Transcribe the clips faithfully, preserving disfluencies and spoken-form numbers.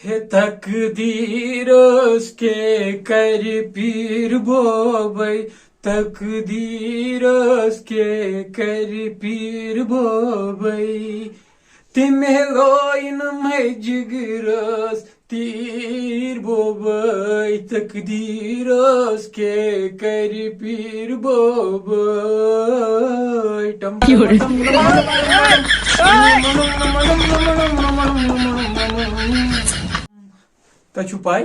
ہے تقدیٖرس کے کرِ پیٖر بوبے، تقدیٖرس کے کرِ پیٖر بوبے۔ تٔمۍ لوے نہٕ مےٚ جگرس تیٖر بوبے، تقدیٖرس کے کرِ پیٖر بوبے۔ ٹم ٹم ٹم ٹم۔ تۄہہِ چھُو پَے،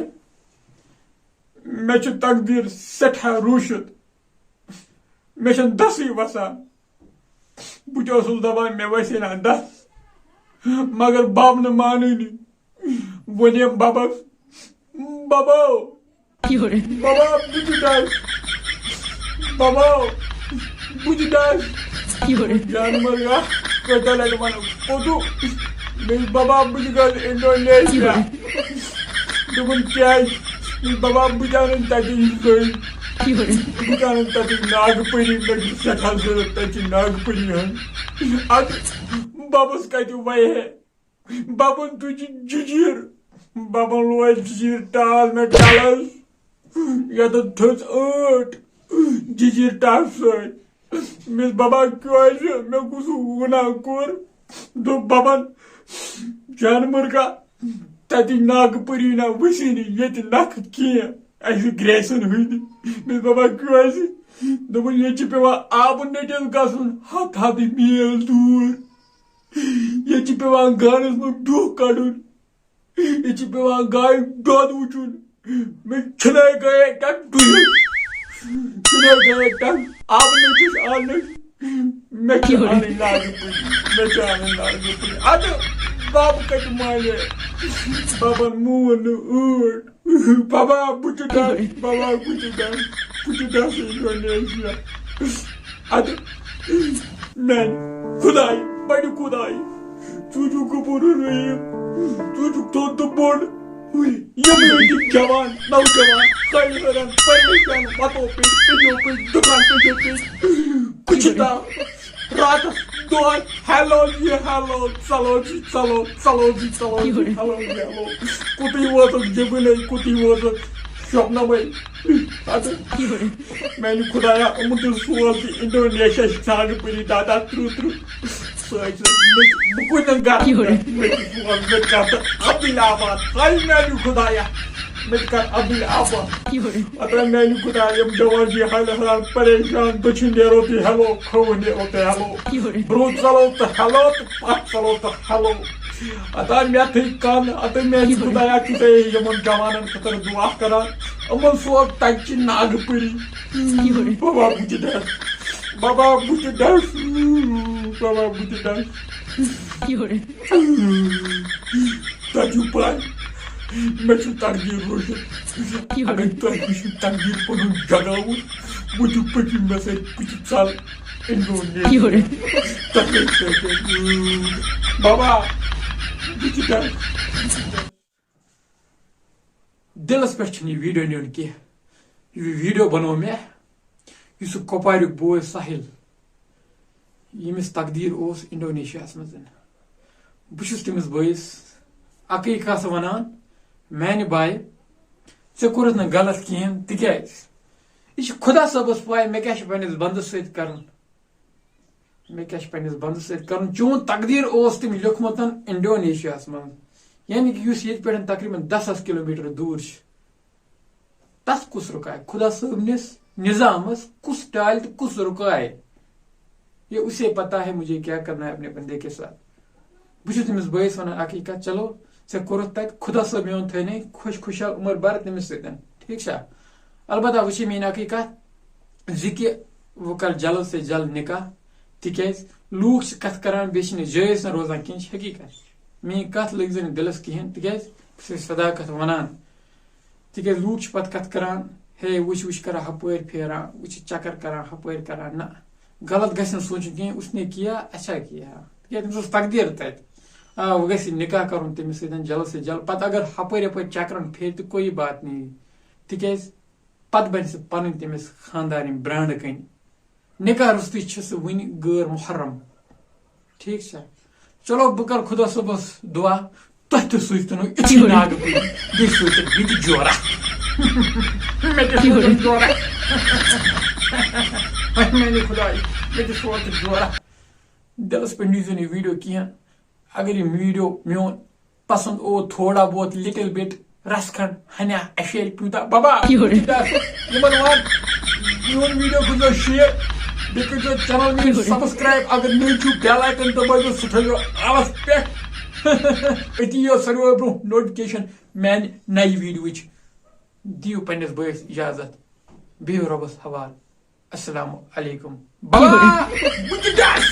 مےٚ چھُ تقدیٖر سٮ۪ٹھاہ روٗشِتھ۔ مےٚ چھَنہٕ دَسٕے وَسان۔ بہٕ تہِ اوسُس دَپان، مےٚ وَسہِ ہے نا دَس، مگر بَب نہٕ مانٲنی۔ ووٚنُم بَبَس، بَبو، بَبا، بہٕ تہِ دَس۔ بَبو، بہٕ تہِ دَس۔ جانور یا کٲتیٛاہ لَٹہِ وَنو، پوٚتُو، مےٚ بَبا، بہٕ تہِ گژھٕ اِنڈونیشیا۔ دوٚپُن، کیٛازِ؟ مےٚ بَبا، بہٕ تہِ اَنَن تَتہِ یہِ زٔنۍ۔ بہٕ تہِ اَنَن تَتہِ ناگہٕ پٔری، مےٚ چھِ سٮ۪ٹھاہ ضوٚرَتھ تَتہِ چہِ ناگہٕ پٔری ہٕنٛز۔ اَدٕ بَبَس کَتہِ وَیہِ ہے؟ بَبَن تُجہِ جِجیٖر۔ بَبَن لوج جِجیٖر ٹاس مےٚ کَلَس۔ یَتَتھ تھٔژ ٲٹ جِجیٖر ٹاس سۭتۍ۔ مےٚ بَبا کیٛازِ مےٚ کُس گُناہ کوٚر؟ دوٚپ بَبَن، جانہٕ مُرغا، تَتہِ ناگہٕ پٔری نہ وٕچھی نہٕ ییٚتہِ نَکھٕ کینٛہہ۔ اَسہِ گرٛیسَن ہٕنٛدۍ۔ مےٚ بَبا کیٛازِ؟ دوٚپُن، ییٚتہِ چھِ پٮ۪وان آبہٕ نٔٹِس گژھُن ہَتھ ہَتھ میٖل دوٗر۔ ییٚتہِ چھِ پٮ۪وان گانَس منٛز ڈُکھ کَڑُن۔ ییٚتہِ چھِ پٮ۪وان گایہِ دۄد وٕچھُن۔ مےٚ چھِنَے گایہِ ٹَکھ ڈُیِتھ۔ چھِنَے گایہِ ٹَکھ آبہٕ نٔٹِس اَننَس۔ مےٚ چھِ اَنٕنۍ ناگہٕ پٔری۔ مےٚ چھِ اَنٕنۍ ناگہٕ پٔری۔ اَدٕ بَب کَتہِ مانہِ؟ بَبَن مون نہٕ ٲٹھ۔ بَبا، بہٕ تہِ دَس، بَبا، بہٕ تہِ دَس، بہٕ تہِ دَس اِنڈونیشیا۔ اَدٕ میٛانہِ خۄدایہِ، بَڑِ خۄدایہِ، ژٕ چھُکھ غفور الرحیٖم، ژٕ چھُکھ تھوٚد تہٕ بوٚڑ۔ یِم أزِکۍ جوان، نوجوان، خٲلی ہٲران، پریشان، وَتو پیٚٹھۍ، پِلیو پیٚٹھۍ، دُکان پیٚٹھیو پیٚٹھۍ، کُچھِ تام۔ راتس دۄہس ہیلو جی ہیلو، ژلو جی ژلو، ژلو جی ژلو جی ہیلو جی ہیلو۔ کوٚتٕے ووتُکھ جبٕنۍ، کوٚتٕے ووتُکھ شۄپنَمٕے۔ اَدٕ میٛانہِ خۄدایا، یِمَن تہِ سوز تہِ اِنڈونیشیا چھِ ژھانٛڈٕ پٔری دادا ترٕٛہ ترٕٛہ۔ سۭتۍ سۭتۍ مےٚ تہِ، بہٕ کوٚت زَن گژھٕ؟ مےٚ تہِ سوز، مےٚ تہِ کر تہٕ عبدالآباد۔ ہاے میٛانہِ خۄدایا، مےٚ تہِ کر عبدالآباد۔ پتہٕ میٛانہِ خۄدایا، یِم جوان چھِ حالہِ حالان پریشان، دٔچھِنۍ نیرو تُہۍ ہٮ۪لو، کھووُر نیرو تُہۍ ہٮ۪لو، برٛونٛہہ ژَلو تہٕ ہٮ۪لو تہٕ پتھ ژَلو تہٕ ہٮ۪لو۔ اَتا مےٚ تھٲے کَن، اَتا میٛانہِ خۄدایا، چھُ ژےٚ یِمَن جوانَن خٲطرٕ دُعا کران، یِمَن سوز تَتہِ چہِ ناگہٕ پٔری۔ بابا، بہٕ تہِ ڈَس، بابا، بہٕ تہِ ڈَس، بابا، بہٕ تہِ ڈَس۔ تۄہہِ چھُو پَے، مےٚ چھُ تقدیٖر روٗزِتھ۔ اگر تۄہہِ تہِ چھُو تقدیٖر پَنُن جگاوُن، وٕچھِو پٔکِو مےٚ سۭتۍ، بہٕ تہِ ژَلہٕ اِنڈونیشیا۔ تۄہہِ سۭتۍ۔ بابا، بہٕ تہِ ڈَس۔ دِلَس پٮ۪ٹھ چھُنہٕ یہِ ویٖڈیو نیُن کینٛہہ۔ یہِ ویٖڈیو بَنوو مےٚ، یُس سُہ کۄپواریُک بوے ساحِل، ییٚمِس تقدیٖر اوس اِنڈونیشیاہَس منٛز۔ بہٕ چھُس تٔمِس بٲیِس اَکٕے کَتھ وَنان، میٛانہِ بایہِ، ژےٚ کوٚرُتھ نہٕ غلط کِہیٖنۍ، تِکیٛازِ یہِ چھِ خۄدا صٲبَس پَے مےٚ کیٛاہ چھُ پنٛنِس بَندَس سۭتۍ کَرُن۔ مےٚ کیٛاہ چھُ پنٛنِس بَندَس سۭتۍ کَرُن؟ چون تقدیٖر اوس تٔمۍ لیوٚکھمُت اِنڈونیشیاہَس منٛز، یعنی کہِ یُس ییٚتہِ پٮ۪ٹھ تقریٖباً دَہ ساس کِلوٗ میٖٹر دوٗر چھِ۔ تَتھ کُس رُکایہِ؟ خۄدا صٲبنِس نِظامَس کُس ٹالہِ تہٕ کُس رُکایہِ؟ یہ اسے پتہ ہے مجھے کیا کرنا ہے اپنے بندے کے ساتھ۔ بہٕ چھُس تٔمِس بٲیِس وَنان اَکٕے کَتھ، چلو، ژےٚ کوٚرُتھ تَتہِ، خۄدا صٲب میون تھٲینَے خۄش، خۄشحال، عمر بھر تٔمِس سۭتۍ، ٹھیٖک چھا؟ البتہ وٕچھے میٛٲنۍ اَکٕے کَتھ زِ کہِ وۄنۍ کَر جلد سے جلد نِکاح، تِکیٛازِ لوٗکھ چھِ کَتھ کَران، بیٚیہِ چھِنہٕ جٲیِز نہٕ روزان کینٛہہ، یہِ چھِ حقیٖقت۔ میٛٲنۍ کَتھ لٔگۍ زِ نہٕ دِلَس کِہیٖنۍ، تِکیٛازِ بہٕ چھُسَے صداقت وَنان۔ تِکیٛازِ لوٗکھ چھِ پَتہٕ کَتھ کَران، ہے، وٕچھ، وٕچھ کَران ہَپٲرۍ پھیران، وٕچھ، چَکَر کَران ہَپٲرۍ کَران۔ نہ، غلط گژھِ نہٕ سوٗنٛچُن کِہیٖنۍ، اس نے کیا، اچھا کیا۔ تِکیٛازِ تٔمِس اوس تقدیٖر تَتہِ۔ آ، وۄنۍ گژھِ یہِ نِکاح کَرُن تٔمِس سۭتۍ جلد سے جلد۔ پَتہٕ اگر ہَپٲرۍ یَپٲرۍ چَکرَن پھیرِ تہِ کوئی بات نہیں، تِکیٛازِ پَتہٕ بَنہِ سُہ پَنٕنۍ تٔمِس خانٛدارِنۍ برٛانٛڈٕ کَنہِ۔ نِکاح روٚستُے چھِ سُہ وٕنہِ غٲر محرم۔ ٹھیٖک چھا؟ چلو، بہٕ کَرٕ خۄدا صٲبَس دُعا، تۄہہِ تہِ سوٗزتَنو یِتھُے ناگہٕ بٔلۍ، بیٚیہِ سوٗزتَن یہِ تہِ جورا۔ مےٚ تہِ سوٗزتَن جورا۔ ہاے میٛانہِ خۄدایہِ، مےٚ تہِ سوٗزتَن جورا۔ دِلَس پٮ۪ٹھ نیٖزیو نہٕ یہِ video کِہیٖنۍ۔ اگر یہِ video میون پسنٛد اوس تھوڑا بہت، little bit، رَژھ کھنٛڈ، ہنیا، اَشیرِ پیوٗنٛتاہ، بابا، یورٕ۔ یِمَن وَن، میون video کٔرۍزیو share، بیٚیہِ کٔرۍزیو channel میٲنۍ subscribe، اگر نٔوۍ چھِو bell icon دبٲیزیو، سُہ تھٲیزیو آلَس پٮ۪ٹھ۔ أتی یِیو ساروٕے برونٛہہ notification میانہِ نَیہِ videoٕچ۔ دِیِو پننِس بٲیِس اجازت، بِہِو رۄبَس حوالہٕ۔ السلام علیکم۔ بابا، بہٕ تہِ گژھٕ۔